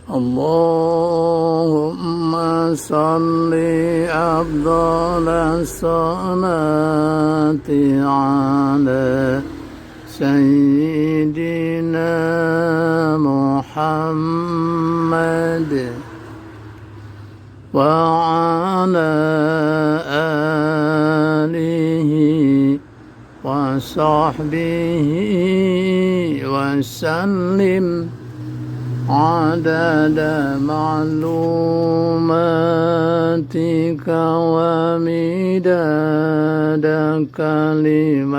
اللهم صل أفضل الصلاة على سيدنا محمد وعلى آله وصحبه وسلم عدد معلوماتك ومداد كلماتك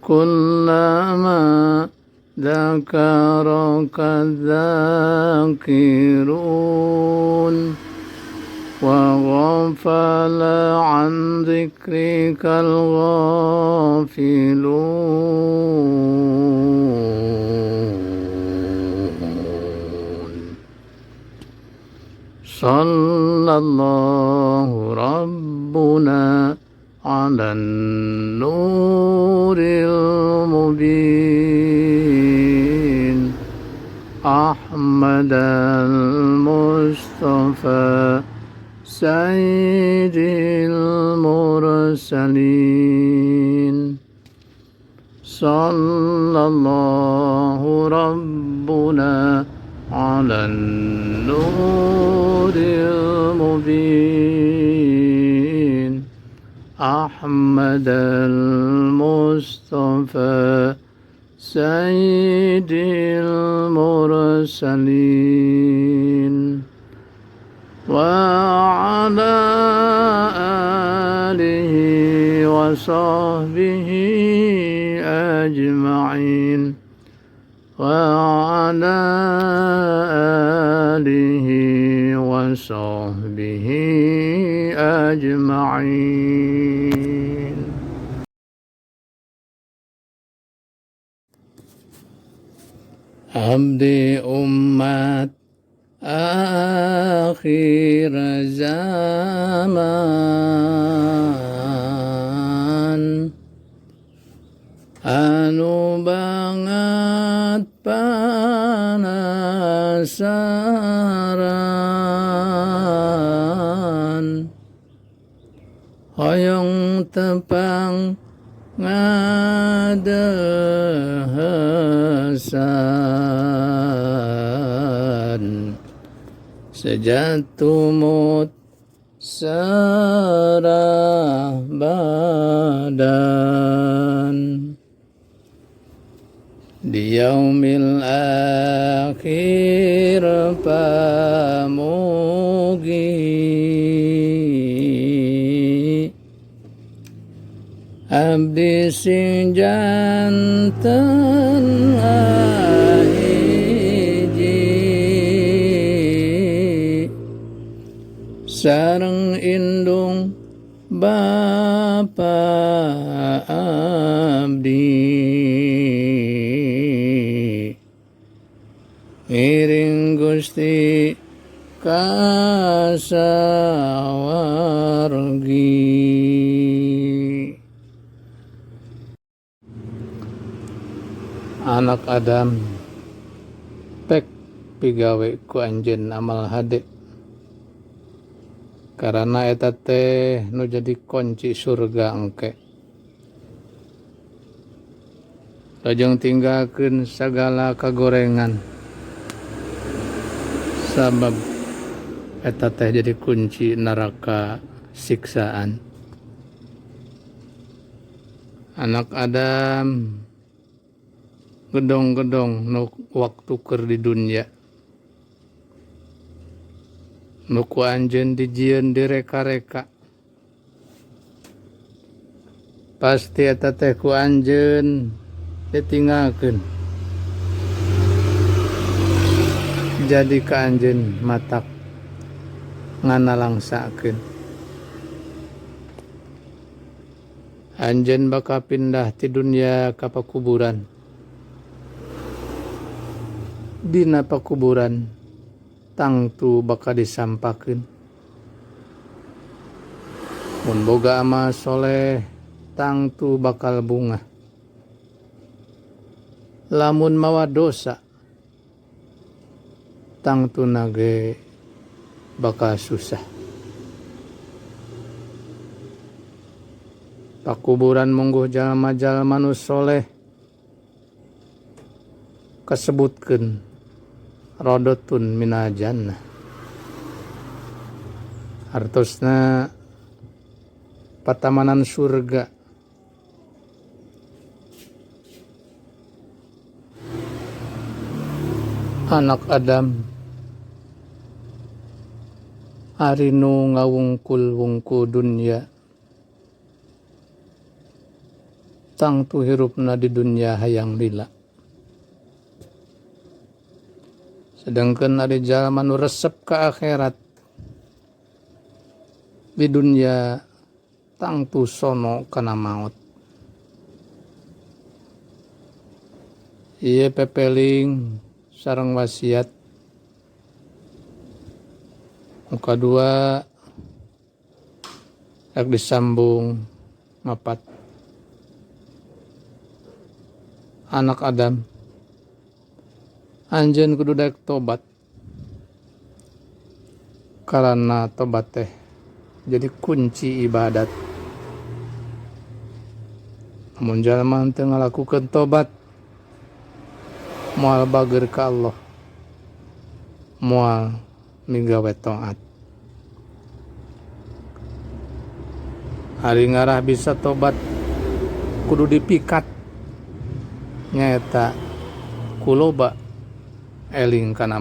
كلما ذكرك الذاكرون وغفل عن ذكرك الغافلون. صلى الله ربنا على النور المبين أحمد المصطفى سيد المرسلين. صلى الله ربنا على النور المبين أحمد المصطفى سيد المرسلين وعلى آله وصحبه أجمعين، وعلى آله وصحبه أجمعين. Abdi umat akhir zaman, anu banget penasaran, hoyong tepang ngadehesan seja tumut serah badan di yaumil akhir pamugi abdi sing janten hiji sareng indung bapa abdi, ngiring Gusti ka sawargi. Anak Adam, pek pigawe ku anjeun amal hade, karana eta teh nu jadi kunci surga engke. Lajeng tinggalkeun sagala kagorengan, sabab eta teh jadi kunci neraka siksaan. Anak Adam, gedong-gedong nu waktu keur di dunya nu ku anjeun dijieun direka-reka, pasti eta teh ku anjeun ditinggalkeun, jadi ka anjeun matak nganalangsakeun. Anjeun bakal pindah ti dunya ka pakuburan. Dina pakuburan tangtu bakal disampakeun. Mun boga amal soleh, tangtu bakal bungah. Lamun mawa dosa, Tangtuna ge bakal susah. Pakuburan mungguh jalma-jalma nu soleh kasebutkeun rodotun minal jannah. Hartosna patamanan surga. Anak Adam ari nu ngawungkul-wungkul dunya tangtu hirupna di dunya hayang lila. Sedangkan ari jalma nu resep ka akhirat di dunya tangtu sono kana maot. Ieu pepeling sareng wasiat. Nu kadua rek disambung mapat. Anak Adam, anjeun kudu daek tobat. Karana tobat teh jadi kunci ibadat. Lamun jalma henteu ngalakukeun tobat, moal bager ka Allah, moal migawe taat. Ari ngarah bisa tobat kudu dipikat nyaeta ku loba eling kana.